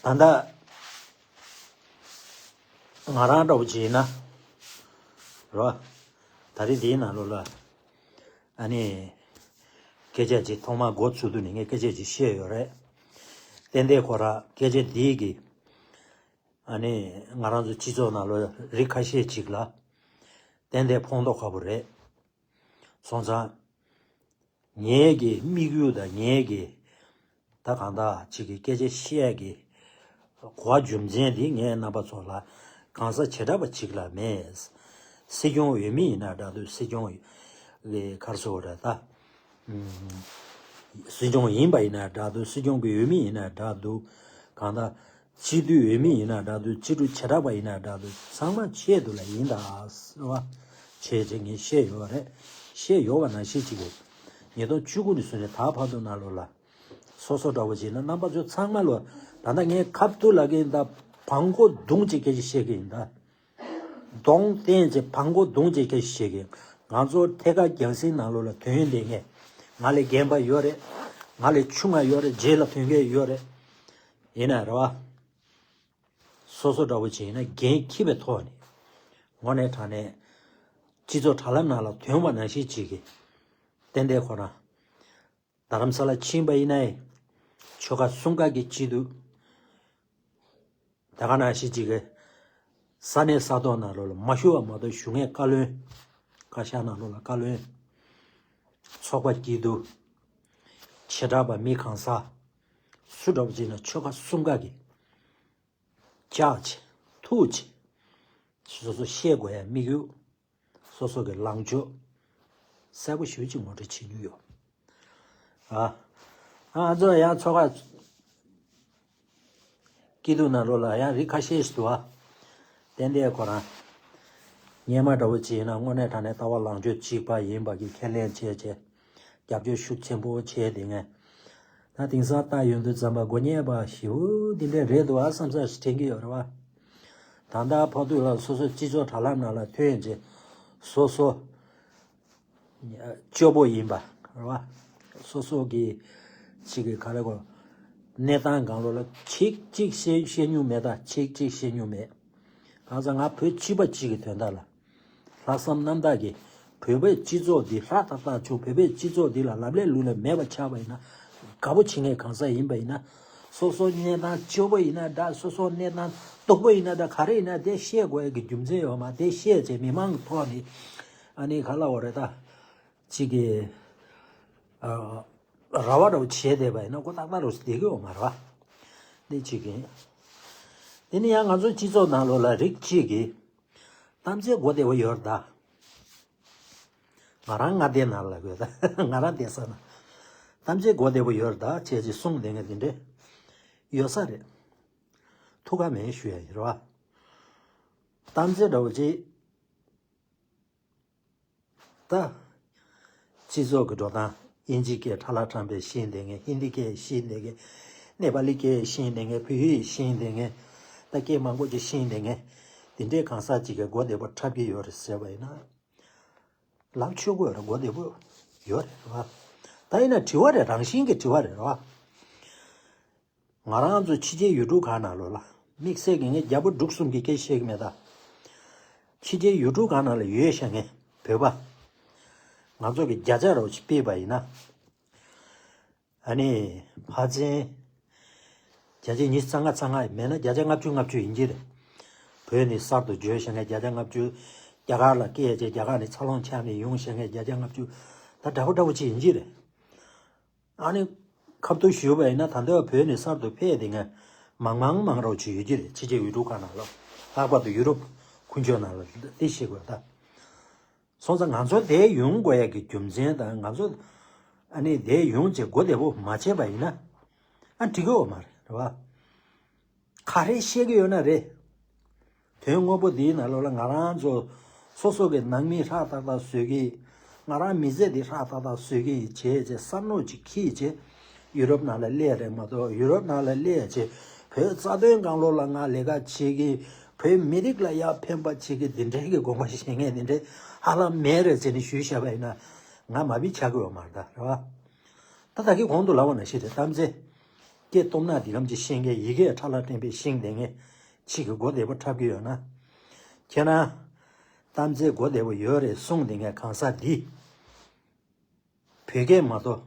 ད་ལྟ། ང་རང་འདྲ་བོ་ཅིག་ཡིན་ན། རེད་བ། ད་རེས་འདིའི་ནང་ལོགས་ལ། ཨ་ནི། སྐད་ཆ་ཅིག་ཐོག་མར་འགོ་ཚུགས་དུས་ནས་ངས་སྐད་ཆ་ཅིག་བཤད་ཡོད་རེད། ཏན་ཏན་ཁོ་རང་སྐད་ཆ་འདིའི་གི། ཨ་ནི། ང་རང་ཚོ་སྤྱི་ཚོགས་ནང་ལོགས་རིགས་ཁ་ཤས་ཅིག་ལ། ཏན་ཏན་ཕོག་མདོག་ཁ་པོ་རེད། སོང་ཙང་། ངའི་གི་དམིགས་ཡུལ་དང་ངའི་གི། ད་གང་ལྟར་ཅིག་གི་སྐད་ཆ་བཤད་གི། གོ་བ་རྒྱུ་མཚན་འདི་ངས་རྣམ་པ་ཚོ་ལ་གང་ཟག་བྱེ་བྲག་པ་ཅིག་ལ་མེད། སྲིད་སྐྱོང་འོས་མི་ཡིན་ན་འདྲ་འདུག་སྲིད་སྐྱོང་གི་ག་རེ་ཟེར་དགོས་རེད་ད། ཨུམ། སྲིད་སྐྱོང་ཡིན་པ་ཡིན་ན་འདྲ་འདུག་སྲིད་སྐྱོང་གི་འོས་མི་ཡིན་ན་འདྲ་འདུག་གང་ལྟར། སྤྱི་འཐུས་འོས་མི་ཡིན་ན་འདྲ་འདུག་སྤྱི་འཐུས་བྱེ་བྲག་པ་ཡིན་ན་འདྲ་འདུག་ཚང་མ་ཆེད་དུ་ལ་ཡིན་ད་ཟེར་བ། བྱས་རྗེས་ངས་བཤད་ཡོད་རེད། བཤད་ཡོད་པ་ནང་བཞིན་ཅིག་གི། ཉིས་སྟོང་བཅུ་དགུ་ནས་བཟུང་ནས་ད་བར་དུ་ནང་ལོགས་ལ། སོ་སོ་འདྲ་བོ་བྱས་ན་རྣམ་པ་ཚོ་ཚང་མ་ལོ། ད་ལྟ་ངས་ཁ་ཐུག་ལ་གིན་ད་བང་མགོ་བརྡུང་ཅིག་སྐད་ཆ་བཤད་གི་ཡིན་ད། གདོང་བསྟན་ཅིག་བང་མགོ་བརྡུང་ཅིག་སྐད་ཆ་བཤད་གི། ང་ཚོ་ཐད་ཀར་རྒྱང་སྲིང་ནང་ལོགས་ལ་ཐོན་བསྡད་མཁན། ང་ལས་རྒན་པ་ཡོད་རེད། ང་ལས་ཆུང་ང་ཡོད་རེད། རྗེས་ལ་ཐོན་མཁན་ཡོད་རེད། ཡིན་ན་རེད་བ། སོ་སོ་འདྲ་བོ་བྱས་ན་འགན་འཁྱེར་བའི་ཐོག་ནས། དངོས་གནས་དྲང་གནས། སྤྱི་ཚོགས་དྲ་ལམ་ནང་ལ་ཐོན་པ་ནང་བཞིན་ཅིག་གི། ཏན་ཏན་ཁོ་རང་། རྡ་རམ་ས་ལ་ཕྱིན་པ་ཡིན་ནའི། ཆོལ་ཁ་གསུམ་ཀ་གི་སྤྱི་འཐུས། ད་ག་ནང་བཞིན་ཅིག་གི། ས་གནས་ས་ཐོག་ནང་ལོགས་ལ་མ་ཞུ་བ་མ་གཏོགས་ཞུ་མཁན་བཀའ་བློན། བཀའ་ཤག་ནང་ལོགས་ལ་བཀའ་བློན། ཚོགས་པ་སྐྱིད་སྡུག་བྱེ་བྲག་པ་མི་གང་ཟག་སུ་འདྲ་བོ་ཅིག་ན་ཆོལ་ཁ་གསུམ་ཀ་གི། ལྕགས་ཆེ། ཐུགས་ཆེ། སོ་སོ་བཤད་དགོས་ཡ་དམིགས་ཡུལ། སོ་སོ་གི་ལངས་ཕྱོགས། གསལ་པོ་ཞེ་པོ་ཅིག་ངོ་སྤྲོད་བྱེད་རྒྱུ་ཡོད། ཨ། ཨ་ང་ཚོ་ཡང་ཚོགས་ཁག་སྐྱིད་སྡུག་ནང་ལོགས་ལ་ཡང་རིགས་ཁ་ཤས་ཤིག་འདུག་ཨ། ཏན་ཏན་ཁོ་རང་། སྔོན་མ་འདྲ་བོ་ཅིག་ཡིན་ན་དངོས་གནས་དྲང་གནས་ལྟ་བ་ལངས་ཕྱོགས་གཅིག་པ་ཡིན་པ་གི་ཁས་ལེན་བྱས་བྱས། རྒྱབ་སྐྱོར་ཤུགས་ཆེན་པོ་བྱས་དེ་ངས། ད་དེང་སང་ལྟ་ཡོང་དུས་ཙམ་པ་དགོས་ངེས་པ་ཞེ་པོ་འདི་འདྲས་རེད་འདུག་ཨ་བསམ་ས་ཞིག་དྲན་གྱི་ཡོད་རེད་བ། ད་ལྟ་ཕོག་ཐུག་ལ་སོ་སོ་སྤྱི་ཚོགས་དྲ་ལམ་ནང་ལ་ཐོན་རྗེས་སོ་སོ་སྐྱོ་པོ་ཡིན་པ་རེད་བ། སོ་སོ་གི་ཅིག་གི་ག་རེ་གོ་གནས་སྟངས་སྒང་ལོགས་ལ་ཚིག་གཅིག་བཤད་བཤད་མྱོང་མེད་ད་ཚིག་གཅིག་བཤད་མྱོང་མེད། གང་ཟག་ང་བོད་སྤྱི་པ་གཅིག་གི་དོན་དག་ལ། ལྷག་བསམ་རྣམ་དག་གིས་བོད་པའི་སྤྱི་ཚོགས་འདི་ཧྲག་ཏག་ཏག་བྱུང་བོད་པའི་སྤྱི་ཚོགས་འདི་ལ་ལབ་ལས་ལུག་ལས་མེད་པ་ཆགས་པ་ཡིན་ན། དགའ་པོ་བྱེད་མཁན་གང་ཟག་ཡིན་པ་ཡིན་ན། སོ་སོ་གནས་སྟངས་སྐྱོ་པོ་ཡིན་ན་འདྲ་སོ་སོ་གནས་སྟངས་སྡུག་པོ་ཡིན་ན་འདྲ་ག་རེ་ཡིན་ན་དེ་བཤད་དགོས་ཡ་གི་རྒྱུ་མཚན་ཡོད་མ་དེ་བཤད་བྱས་མི་མང་གི་ཐོག་ནས་ཨ་ནི་ག་ལ་འོ་རེད་ད། གཅིག་གི་ཨ་ར་བ་ར་བ་བྱས་བསྡད་པ་ཡིན་ན་ཁོ་ཏག་ཏག་རུ་བསྡད་གི་ཡོད་མ་རེད་བ། འདི་གཅིག་གི། དེ་ནི་ཡང་ང་ཚོ་སྤྱི་ཚོགས་ནང་ལོགས་ལ་རིགས་གཅིག་གི། གཏམ་ཚེ་གོ་བདེ་བོ་ཡོད་ད། ང་རང་ང་བསྡད་ན་ལ་དགོས་ད་ང་རང་བསྡད་ས་ན། གཏམ་ཚེ་གོ་བདེ་བོ་ཡོད་ད་བྱས་ཅིག་གསུངས་བསྡད་མཁན་དེ་འདྲས། ཡོད་ས་རེད། ཐུགས་ཁ་མེད་ཞུ་ཡ་ཡིན་རེད་བ། གཏམ་ཚེ་འདྲ་བོ་ཅིག་ད། སྤྱི་ཚོགས་ཀྱི་འགྲོ་སྟངས་དབྱིན་ཇི་སྐད་ཁྲ་ལ་ཁྲམ་པས་ཤེས་བསྡད་མཁན་ཧིན་དི་སྐད་ཤེས་བསྡད་མཁན། ནེ་པ་ལི་སྐད་ཤེས་བསྡད་མཁན་བོད་ཡིག་ཤེས་བསྡད་མཁན། ད་སྐད་མང་པོ་ཅིག་ཤེས་བསྡད་མཁན། དེ་འདྲའི་གང་ཟག་ཅིག་གིས་གོ་བདེ་པོ་འཁྲབ་ཀྱི་ཡོད་རེད་ཟེར་བ་ཡིན་ན། ལབ་ཆོག་གི་ཡོད་རེད་གོ་བདེ་པོ་ཡོད་རེད་བ། ད་ཡིན་ན་དྲི་བ་རེད་རང་བཞིན་གྱི་དྲི་བ་རེད་བ། ང་རང་ཚོ་ཕྱི་རྒྱལ་ཡུལ་གྲུ་ཁག་ནང་ལོགས་ལ་དམིགས་བསལ་གྱི་ངས་རྒྱ་བོད་འབྲུག་གསུམ་གྱི་སྐད་བཤད་ཀྱི་མེད་ད། ཕྱི་རྒྱལ་ཡུལ་གྲུ་ཁག་ནང་ལ་ཡོད་ཤག་མཁན་བོད་པ། ང་ཚོ་གི་བརྒྱ་ཆ་རོ་ཅིག་སྤེལ་བ་ཡིན་ན། ཨ་ནི་ཕལ་ཆེར་བརྒྱ་ཆ་ཉི་ཤུ་རྩ་ལྔ་རྩ་ལྔ་མེད་ན་བརྒྱ་ཆ་ལྔ་བཅུ་ལྔ་བཅུ་ཡིན་གྱི་རེད། བོད་ནས་གསར་དུ་འབྱོར་ཤག་མཁན་བརྒྱ་ཆ་ལྔ་བཅུ། རྒྱ་གར་ལ་སྐྱེས་རྗེས་རྒྱ་གར་ནས་འཚར་ལོངས་ཆགས་ནས་ཡོང་ཤག་མཁན་བརྒྱ་ཆ་ལྔ་བཅུ། ད་འདྲ་པོ་འདྲ་པོ་ཅིག་ཡིན་གྱི་རེད། ཨ་ནི་ཁ་ཐུག་ཞུས་པ་ཡིན་ན་ད་ལྟ་བོད་ནས་གསར་དུ་ཕེབས་དེ་ང་མང་མང་མང་རོགས་ཅིག་ཡོད་ཀྱི་རེད། ཕྱི་རྒྱལ་ཡུལ་གྲུ་ཁག་ནང་ལ། ལྷག་པར་དུ་ཡུ་རོབ་ཁུལ་ཆོས་ནང་ལ་དེ་ཤེས་དགོས་ད། སོང་ཙང་ང་ཚོ་དེ་ཡོང་དགོས་ཡ་གི་རྒྱུ་མཚན་དང་ང་ཚོ་ཨ་ནི་དེ་ཡོང་བྱས་སྒོ་བདེ་པོ་མ་བྱས་པ་ཡིན་ན་ཨ་འགྲིག་གི་ཡོད་མ་རེད། རེད་བ། ག་རེ་བཤད་ཀྱི་ཡོད་ན་རེད། དོན་དངོས་པོ་འདིའི་ནང་ལོགས་ལ་ང་རང་ཚོ་སོ་སོ་གི་ནང་མི་ཧྲག་ཏག་ཏག་བཟོས་ཀྱི། ང་རང་མི་ཚེ་འདི་ཧྲག་ཏག་ཏག་བཟོས་ཀྱི་བྱས་བྱས་བསམ་བློ་ཅིག་འཁྱེར་བྱས་ཡུ་རོབ་ནང་ལ་སླེབས་རེད་མ་གཏོགས། ཡུ་རོབ་ནང་ལ་སླེབས་བྱས་བོད་རྩ་དོན་སྒང་ལོགས་ལ་ང་ལས་ཀ་བྱེད་ཀྱི། བོད་མི་རིགས་ལ་ཡ་ཕན་པ་བྱེད་ཀྱི་འདི་འདྲའི་གི་དགོངས་པ་བཞེས་མཁན་འདི་འདྲའི་ཧ་ལམ་མེད་རེད་ཟེར་ནས་ཞུས་བཞག་པ་ཡིན་ན་ང་མ་བི་ཆགས་ཀྱི་ཡོད་མ་རེད་ད། རེད་བ། ད་ད་གིན་གོང་དུ་ལབ་པ་ནང་བཞིན་རེད། གཏམ་ཚེ་སྐད་སྟོབས་ན་འདི་གམ་གྱི་ཤེས་མཁན། ཡི་གེ་ཁྲ་ལ་སྟོན་པའི་ཤེས་ལྡན་མཁན་ཅིག་གི་མགོ་བདེ་པོ་འཁྲབ་ཀྱི་ཡོད་ན། ཁྱེད་རང་གཏམ་ཚེ་མགོ་བདེ་པོ་ཡོད་རེད་གསུངས་བསྡད་མཁན་གང་ཟག་འདི་བོད་སྐད་མ་གཏོགས་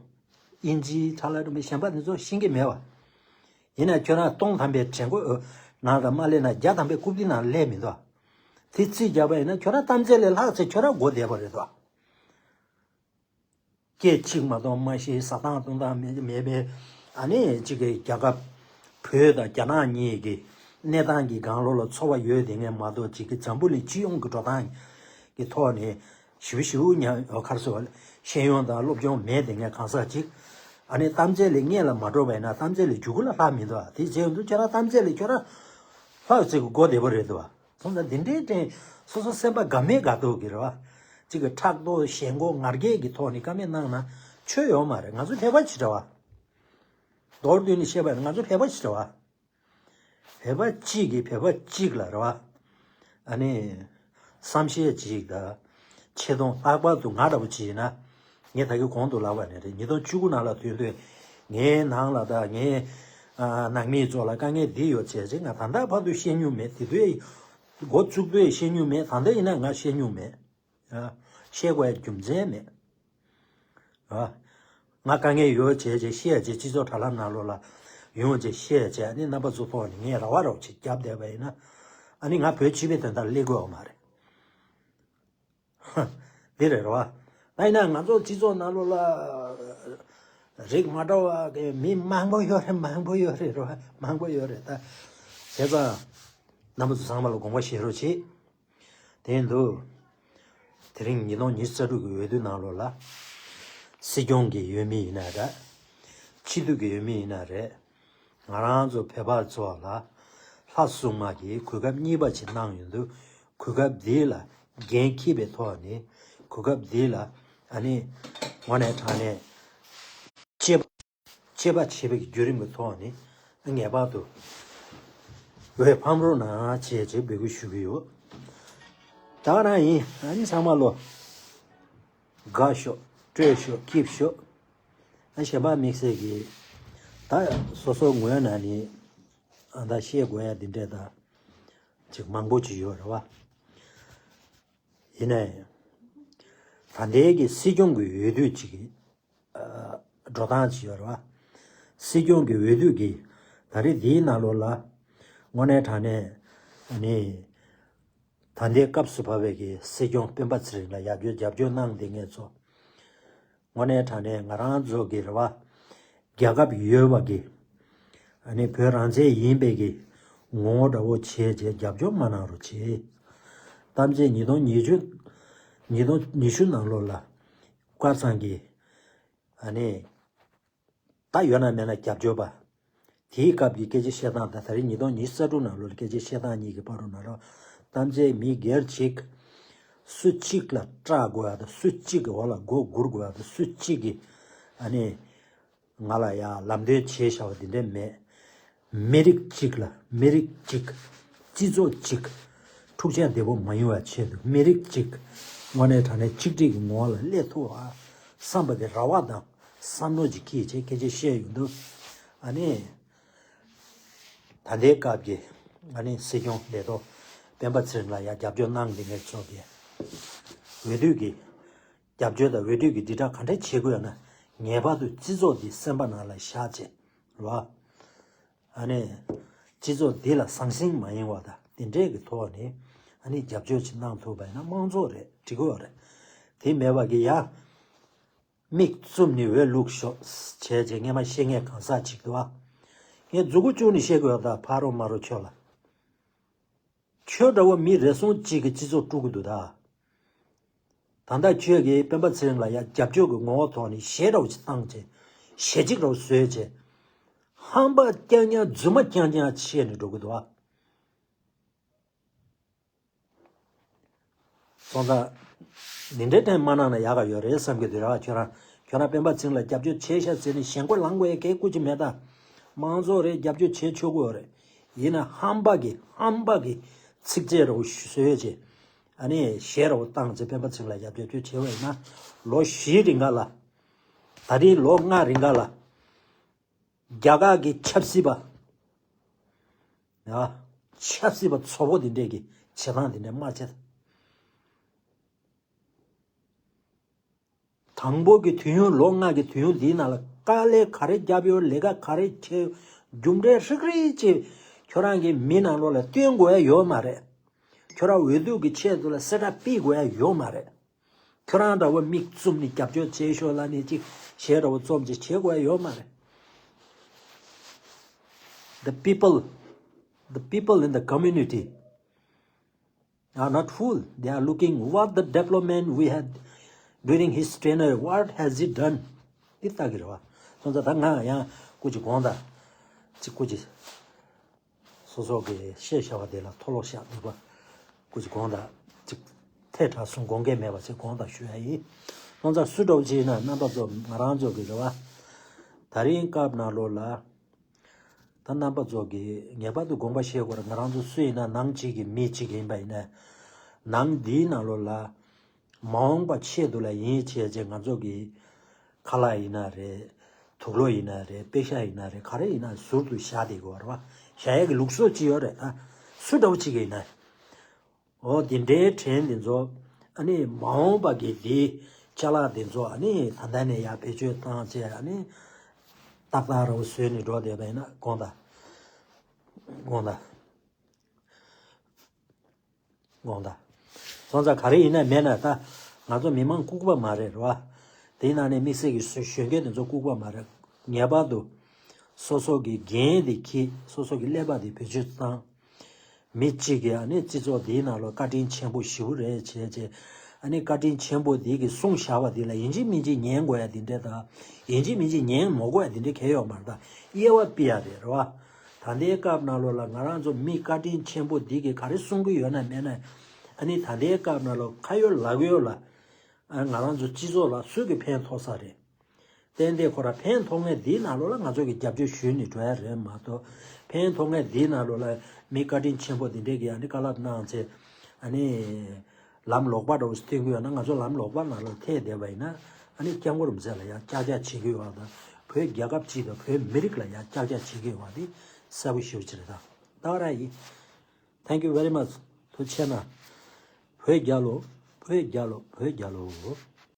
དབྱིན་ཇི་ཁྲ་ལ་སྟོན་པའི་གཞན་པ་འདི་ཚོ་ཤེས་ཀྱི་མེད་པ། ཡིན་ན་ཁྱོད་རང་སྟོང་ཐམ་པའི་དྲན་གོ་ནང་ལ་མ་སླེབས་ན་བརྒྱ་ཐམ་པའི་རྐུབ་སྟེགས་ནང་སླེབས་མི་འདུག་དེ་རྩིས་རྒྱག་པ་ཡིན་ན་ཁྱོད་རང་གཏམ་ཚེ་ལས་ལྷག་ཚེ་ཁྱོད་རང་མགོ་བདེ་པོ་རེད་དོ། སྐད་གཅིག་མ་གཏོགས་མ་ཤེས། ཟ་སྟངས་འཐུང་སྟངས་མེད་མེད་པའི་ཨ་ནི་གཅིག་གི་རྒྱལ་ཁབ་བོད་དང་རྒྱ་ནག་གཉིས་ཀྱི་གནས་སྟངས་ཀྱི་སྒང་ལོགས་ལ་ཚོར་བ་ཡོད་དེ་ངས་མ་གཏོགས་གཅིག་གི་འཛམ་བུ་གླིང་སྤྱི་ཡོངས་ཀྱི་འགྲོ་སྟངས་ཀྱི་ཐོག་ནས་ཞིབ་ཞིབ་ཉམས་ཡོད་ཁར་སོ་ཤེས་ཡོན་དང་སློབ་སྦྱོང་མེད་དེ་ངས་གང་ཟག་ཅིག་ཨ་ནི་གཏམ་ཚེ་ལས་སྔོན་ལ་མ་འགྲོ་བས་ན་གཏམ་ཚེ་ལས་མཇུག་ལ་ལྷག་མི་འདུག་དེ་བྱས་འདུག་ཁྱོད་རང་གཏམ་ཚེ་ལས་ཁྱོད་རང་ལྷག་ཚེ་གི་མགོ་བདེ་པོ་རེད་འདུག་སོང་ཙང་འདི་འདྲའི་སྟེང་སོ་སོ་སེམས་པ་དགའ་མོས་དགའ་སྡུག་གི་རེད་བ། གཅིག་གི་ཕྲག་དོག་ཞེན་ཁོག་ང་རྒྱལ་གྱི་ཐོག་ནས་བཀའ་མོལ་གནང་ན་ཆོ་ཡོད་མ་རེད། ང་ཚོ་ཕལ་པ་ཅིག་རེད་བ། མདོར་བསྡུས་ནས་བཤད་པ་ཡིན་ན་ང་ཚོ་ཕལ་པ་ཅིག་རེད་བ། ཕལ་པ་གཅིག་གིས་ཕལ་པ་གཅིག་ལ་རེད་བ། ཨ་ནི། བསམ་ཤེས་གཅིག་དང་། ཆེ་མཐོང་ལྷག་པར་དུ་ང་འདྲ་པོ་ཅིག་ཡིན་ན། ངས་ད་གིན་གོང་དུ་ལབ་པ་ནས་རེད། ཉིས་སྟོང་བཅུ་དགུ་ནང་ལ་ཐོན་དུས་ངའི་ནང་ལ་ད་ངའི་ཨ་ནང་མི་ཚོ་ལ་དཀའ་ངལ་འདི་ཡོད་བྱས་ཅིག་ང་ད་ལྟ་བར་དུ་བཤད་མྱོང་མེད། དེ་དུས་འགོ་བཙུགས་དུས་བཤད་མྱོང་མེད། ད་ལྟ་ཡིན་ན་ང་བཤད་མྱོང་མེད། ཨ། བཤད་དགོས་རྒྱུ་མཚན་མེད། ཨ། ང་དཀའ་ངལ་ཡོད་བྱས་བྱས་བཤད་བྱས་སྤྱི་ཚོགས་དྲ་ལམ་ནང་ལོགས་ལ་ཡོང་བྱས་བཤད་བྱས་ཨ་ནི་རྣམ་པ་ཚོ་ཐོག་ནས་ངས་ར་བ་རོགས་ཅིག་བརྒྱབ་བསྡད་པ་ཡིན་ན། ཨ་ནི་ང་བོད་སྤྱི་པའི་དོན་དག་སླེབས་དགོས་ཡོད་མ་རེད། འདི་རེད་རེད་བ། ད་ཡིན་ན་ང་ཚོ་སྤྱི་ཚོགས་ནང་ལོགས་ལ་རིགས་མ་འདྲ་བ་གི་མི་མང་པོ་ཡོད་རེད། མང་པོ་ཡོད་རེད་རེད་བ། མང་པོ་ཡོད་རེད་ད། བྱས་ཙང་རྣམ་པ་ཚོ་ཚང་མ་ལ་དགོངས་པ་བཞེས་རོགས་བྱེད། དེ་འདུག་དེ་རིང་ཉིས་སྟོང་ཉི་ཤུ་རྩ་དྲུག་གི་འོས་བསྡུ་ནང་ལོགས་ལ། སྲིད་སྐྱོང་གི་འོས་མི་ཡིན་ན་རེད། སྤྱི་འཐུས་ཀྱི་འོས་མི་ཡིན་ན་རེད། ང་རང་ཚོ་བོད་པ་ཚོ་ལ་ལྷ་སྲུང་མ་གིས་གོ་སྐབས་གཉིས་པ་ཅིག་གནང་ཡོང་དུས་གོ་སྐབས་འདི་ལ་འགན་འཁྱེར་བའི་ཐོག་ནས་གོ་སྐབས་འདི་ལ་ཨ་ནི་དངོས་གནས་དྲང་གནས་གཅེས་པ་གཅེས་པ་བྱེད་པའི་བརྒྱུད་རིམ་གྱི་ཐོག་ནས་ངེས་པར་དུ་འོས་འཕང་རོགས་གནང་བྱས་བྱས་འབོད་སྐུལ་ཞུ་གི་ཡོད། ད་ག་རང་ཡིན། ཨ་ནི་ཚང་མ་ལོ་དགའ་ཤོག་སྤྲོ་ཤོག་སྐྱིད་ཤོག་ཨ་གཞན་པ་དམིགས་བསལ་གྱི་ད་སོ་སོ་ངོས་ནས་ནི་ཨ་ད་བཤད་དགོས་ཡ་འདི་འདྲས་ད་ཅིག་མང་པོ་ཅིག་ཡོད་རེད་བ། ཡིན་ནའི་ད་ལྟའི་གི་སྲིད་སྐྱོང་གི་འོས་བསྡུ་ཅིག་གི་འགྲོ་སྟངས་ཅིག་ཡོད་རེད་བ། སྲིད་སྐྱོང་གི་འོས་བསྡུ་གི་ད་རེས་འདིའི་ནང་ལོགས་ལ་དངོས་གནས་དྲང་གནས་ནི་ད་ལྟའི་སྐབས་སུ་བབས་པའི་གི་སྲིད་སྐྱོང་སྤེན་པ་ཚེ་རིང་ལ་ཡར་རྒྱས་རྒྱབ་སྐྱོར་གནང་བསྡད་མཁན་ཚོ། དངོས་གནས་དྲང་གནས་ང་རང་ཚོ་གི་རེད་བ། རྒྱལ་ཁབ་ཡོད་པ་གི་ཨ་ནི་བོད་རང་བཙན་ཡིན་པའི་གི་ངོ་བོ་འདྲ་བོ་བྱས་བྱས་རྒྱབ་སྐྱོར་མ་གནང་རོགས་བྱེད། གཏམ་ཚེ་ཉིས་སྟོང་ཉི་ཤུ་ཉིས་སྟོང་ཉི་ཤུ་ནང་ལོགས་ལ་སྐལ་བཟང་གི་ཨ་ནི་ད་ཡོད་ན་མེད་ན་རྒྱབ་སྐྱོར་པ། དེའི་སྐབས་ཀྱི་སྐད་ཆ་བཤད་སྟངས་དང་ད་རེས་ཉིས་སྟོང་ཉི་ཤུ་རྩ་དྲུག་ནང་ལོགས་ལ་སྐད་ཆ་བཤད་སྟངས་གཉིས་ཀྱི་བར་དུ་ན་རོ། གཏམ་ཚེ་མི་སྒེར་གཅིག་སུ་གཅིག་ལ་སྐྲག་དགོས་ཡ་དང་སུ་གཅིག་གི་འོག་ལ་མགོ་སྒུར་དགོས་ཡ་དང་སུ་གཅིག་གི་ཨ་ནི་ང་ལ་ཡ་ལམ་སྟོན་བྱས་བཞག་པ་དེ་འདྲ་མེད། མི་རིགས་གཅིག་ལ་མི་རིགས་གཅིག་སྤྱི་ཚོགས་གཅིག་འཁྲུག་ཆ་བདེ་པོ་མ་ཡོང་བ་ཆེད་དུ་མི་རིགས་གཅིག་དངོས་གནས་དྲང་གནས་གཅིག་སྒྲིལ་གྱི་ངོ་བོ་ལ་སླེབས་ཐུབ་པ་བསམ་པ་གི་རེ་བ་དང་བསམ་བློ་ཅིག་འཁྱེར་བྱས་སྐད་ཆ་བཤད་ཡོང་དུས་ཨ་ནི། ད་ལྟའི་སྐབས་ཀྱི་ཨ་ནི་སྲིད་སྐྱོང་ལས་ཐོག་སྤེན་པ་ཚེ་རིང་ལ་ཡང་རྒྱབ་སྐྱོར་གནང་བསྡད་མཁན་ཚོ་གི་འོས་བསྡུ་གི་རྒྱབ་སྐྱོར་དང་འོས་བསྡུ་གི་དྲིལ་བསྒྲགས་ག་འདྲ་བྱེད་དགོས་ཡོད་ན་ངེས་པར་དུ་སྤྱི་ཚོགས་འདི་སེམས་པ་ནང་ལ་བཞག་བྱས་རེད་བ། ཨ་ནི་སྤྱི་ཚོགས་འདི་ལ་ཟང་ཟིང་མ་ཡེང་བ་དང་དེ་འདྲས་ཀྱི་ཐོག་ནས་ཨ་ནི་རྒྱབ་སྐྱོར་ཅིག་གནང་ཐུབ་པ་ཡིན་ན་དམངས་གཙོ་རེད། འགྲིག་གི་ཡོད་རེད། དེ་མེད་པ་གི་ཡ། མིག་བཙུམ་ནས་འོས་བླུགས་ཤོག་བྱས་རྗེས་ངས་མ་ཤེས་ངས་གང་ཟག་ཅིག་འདུག་ཨ། ངས་མཛུ་གུ་བཅུག་ནས་བཤད་དགོས་ད་ཕ་རོ་མ་རོ་ཁྱོད་ལ། ཁྱོད་འདྲ་བོ་མི་རེ་ཟུང་གཅིག་གི་སྤྱི་ཚོགས་དཀྲུག་གི་འདུག་ད། ད་ལྟ་ཁྱོད་ཀྱིས་སྤེན་པ་ཚེ་རིང་ལ་ཡ་རྒྱབ་སྐྱོར་གྱི་ངོ་བོ་ཐོག་ནས་ཞེ་དྲག་ཅིག་བཏང་བྱས། ཞེ་གཅིག་ར་བཟོས་བྱས། ཧམ་པ་རྐྱང་རྐྱང་རྫུན་མ་རྐྱང་རྐྱང་བཤད་ནས་འགྲོ་གི་འདུག་ཨ། སོང་ཙང་། འདི་འདྲའི་ཐེངས་མ་གནང་ན་ཡག་ག་ཡོད་རེད་བསམ་གྱི་འདུག་ར་ཁྱོད་རང་། ཁྱོད་རང་སྤེན་པ་ཚེ་རིང་ལ་རྒྱབ་སྐྱོར་བྱས་ཤག་ཟེར་ནས་ཞེན་ཁོག་ལངས་དགོས་ཡ་གལ་སྐུ་ཅི་མེད་ད། མང་ཚོགས་རེད་རྒྱབ་སྐྱོར་བྱེད་ཆོག་གི་ཡོད་རེད། ཡིན་ན་ཧམ་པ་གི་ཧམ་པ་གི་ཚིག་རྗེས་ར་བཟོས་བྱས། ཨ་ནི་ཞེ་ར་བོ་བཏང་ཚེ་སྤེན་པ་ཚེ་རིང་ལ་རྒྱབ་སྐྱོར་བྱས་བ་ཡིན་ན། ལོ་བཞིའི་རིང་ག་ལ། ད་རིང་ལོ་ལྔ་རིང་ག་ལ། རྒྱ་གར་གྱི་ཆབ་སྲིད་པ། ཡ། ཆབ་སྲིད་པ་ཚོ་བོ་འདི་འདྲས་ཀྱི་བྱེད་སྟངས་འདི་འདྲས་མ་བྱེད། དང་པོ་གི་དུས་ཡུན་ལོ་ལྔ་གི་དུས་ཡུན་འདིའི་ནང་ལ་དཀའ་ལས་ག་རེ་བརྒྱབ་ཡོད་ལས་ཀ་ག་རེ་བྱས་ཡོད་རྒྱུ་འབྲས་ཧྲིག་རིག་ཅིག་ཁྱོད་རང་གི་མི་ནང་ལོགས་ལ་སྟོན་དགོས་ཡ་ཡོད་མ་རེད། ཁྱོད་རང་འོས་བསྡུ་གི་ཆེད་དུ་ལ་གསལ་བསྒྲགས་སྤེལ་དགོས་ཡ་ཡོད་མ་རེད། ཁྱོད་རང་འདྲ་བོ་མིག་བཙུམ་ནས་རྒྱབ་སྐྱོར་བྱེད་ཤོག་ལབ་ནས་ཅིག་ཞེ་དྲག་པོ་རྩོམ་ཅིག་བྱེད་དགོས་ཡ་ཡོད་མ་རེད། The people, the people in the community are not fool. They are looking what the development we had during his tenure, what has he done? འདི་ལྟ་གི་རེད་བ། སོང་ཙང་ད་ང་ཡང་སྐུ་མཁྱེན་དགོངས་དག་ཅིག་སྐུ་མཁྱེན། སོ་སོ་གི་བཤད་བྱ་བ་དེ་ལ་མཐོ་ལོ་བཤད་འདུག་པ། སྐུ་མཁྱེན་དགོངས་དག་ཅིག་ཐལ་དྲགས་སོང་དགོངས་འགལ་མེད་པ་ཅིག་དགོངས་དག་ཞུ་ཡ་ཡིན། སོང་ཙང་སུ་འདྲ་བོ་ཅིག་ཡིན་ན་རྣམ་པ་ཚོ་ང་རང་ཚོ་གི་རེད་བ། ད་རིང་སྐབས་ནང་ལོགས་ལ། ད་རྣམ་པ་ཚོ་གིས་ངེས་པར་དུ་དགོངས་པ་བཞེས་དགོས་རེད། ང་རང་ཚོ་སུ་ཡིན་ན་ནང་གཅིག་གི་མི་གཅིག་ཡིན་པ་ཡིན་ན། ནང་འདིའི་ནང་ལོགས་ལ། མ་འོངས་པ་ཆེད་དུ་ལ་ཡིན་བྱས་རྗེས་ང་ཚོ་གི་ཁ་ལག་ཡིན་ན་རེད། དུག་ལོག་ཡིན་ན་རེད། པེ་ཤག་ཡིན་ན་རེད། ག་རེ་ཡིན་ན་ཟུར་དུ་བཞག་བསྡད་དགོས་རེད་བ། བཞག་ཡས་ཀྱི་ལུགས་སྲོལ་ཅིག་ཡོད་རེད་ད། སུ་འདྲ་བོ་ཅིག་ཡིན་ན། འོ་དེ་འདྲའི་ཊེན་འདི་ཚོ། ཨ་ནི་མ་འོངས་པ་གི་དེའི་ཅ་ལག་འདི་ཚོ་ཨ་ནི་ད་ལྟ་ནས་ཡར་བེད་སྤྱོད་བཏང་བྱས་ཨ་ནི། ཏག་ཏག་ར་བཟོས་ནས་འགྲོ་བསྡད་པ་ཡིན་ན་དགོངས་དག་དགོངས་དག་དགོངས་དག་སོང་ཙང་ག་རེ་ཡིན་ན་མེད་ན་ད་ང་ཚོ་མི་མང་ལྐུགས་པ་མ་རེད་རེད་བ། དེའི་ནང་ནས་དམིགས་བསལ་གྱི་གཞོན་སྐྱེས་དེ་ཚོ་ལྐུགས་པ་མ་རེད། ངེས་པར་དུ་སོ་སོ་གི་འགན་དེ་འཁྱེར། སོ་སོ་གི་ཀླད་པ་དེ་བེད་སྤྱོད་བཏང་། མི་གཅིག་གིས་ཨ་ནི་སྤྱི་ཚོགས་འདིའི་ནང་ལ་བཀའ་དྲིན་ཆེན་པོ་ཞེ་པོ་རེད་བྱས་བྱས། ཨ་ནི་བཀའ་དྲིན་ཆེན་པོ་འདི་གིས་གསུངས་བཞག་པ་འདི་ལ་ཡིན་གཅིག་མིན་གཅིག་ཉན་དགོས་ཡ་འདི་འདྲས་དང་། ཡིན་གཅིག་མིན་གཅིག་ཉན་མ་དགོས་ཡ་འདི་འདྲས་གང་ཡང་ཡོད་མ་རེད་ད། དབྱེ་བ་དཔྱད་ཡ་རེད་རེད་བ། ད་ལྟའི་སྐབས་ནང་ལོགས་ལ་ང་རང་ཚོ་མི་བཀའ་དྲིན་ཆེན་པོ་འདི་གིས་ག་རེ་གསུང་གི་ཡོད་ན་མེད་ན། ཨ་ནི་ད་ལྟའི་སྐབས་ནང་ལོགས་ཁ་ཡོད་ལག་ཡོད་ལ། ཨ་ང་རང་ཚོ་སྤྱི་ཚོགས་ལ་སུ་གིས་ཕན་ཐོགས་ས་རེད། ཏན་ཏན་ཁོ་རང་ཕན་ཐོགས་མཁན་འདིའི་ནང་ལོགས་ལ་ང་ཚོ་གིས་རྒྱབ་སྐྱོར་ཞུས་ནས་འགྲོ་ཡ་རེད་མ་གཏོགས། ཕན་ཐོགས་མཁན་འདིའི་ནང་ལོགས་ལ་མི་བཀའ་དྲིན་ཆེན་པོ་འདི་འདྲས་ཀྱིས་ཨ་ནི་བཀའ་སློབ་གནང་ཚེ། ཨ་ནི། ལམ་ལོག་པ་འདྲ་བོ་ཞིག་སྟོན་གྱི་ཡོད་ན་ང་ཚོ་ལམ་ལོག་པ་ནང་ལ་ཐད་བསྡད་པ་ཡིན་ན། ཨ་ནི་སྐྱབས་མགོན་རིན་པོ་ཆེ་ལ་ཡང་ཀྱག་ཀྱག་བྱེད་ཀྱི་ཡོད་པ་དང་བོད་རྒྱལ་ཁབ་སྤྱི་དང་བོད་མི་རིགས་ལ་ཡང་ཀྱག་ཀྱག་བྱེད་ཀྱི་ཡོད་པ་དེ་གསལ་པོ་ཞེ་པོ་ཅིག་རེད་ད། ད་ག་རང་ཡིན། Thank you very much. ཐུགས་རྗེ་གནང་། བོད་རྒྱལ་ལོ། བོད་རྒྱལ་ལོ། བོད་རྒྱལ་ལོ།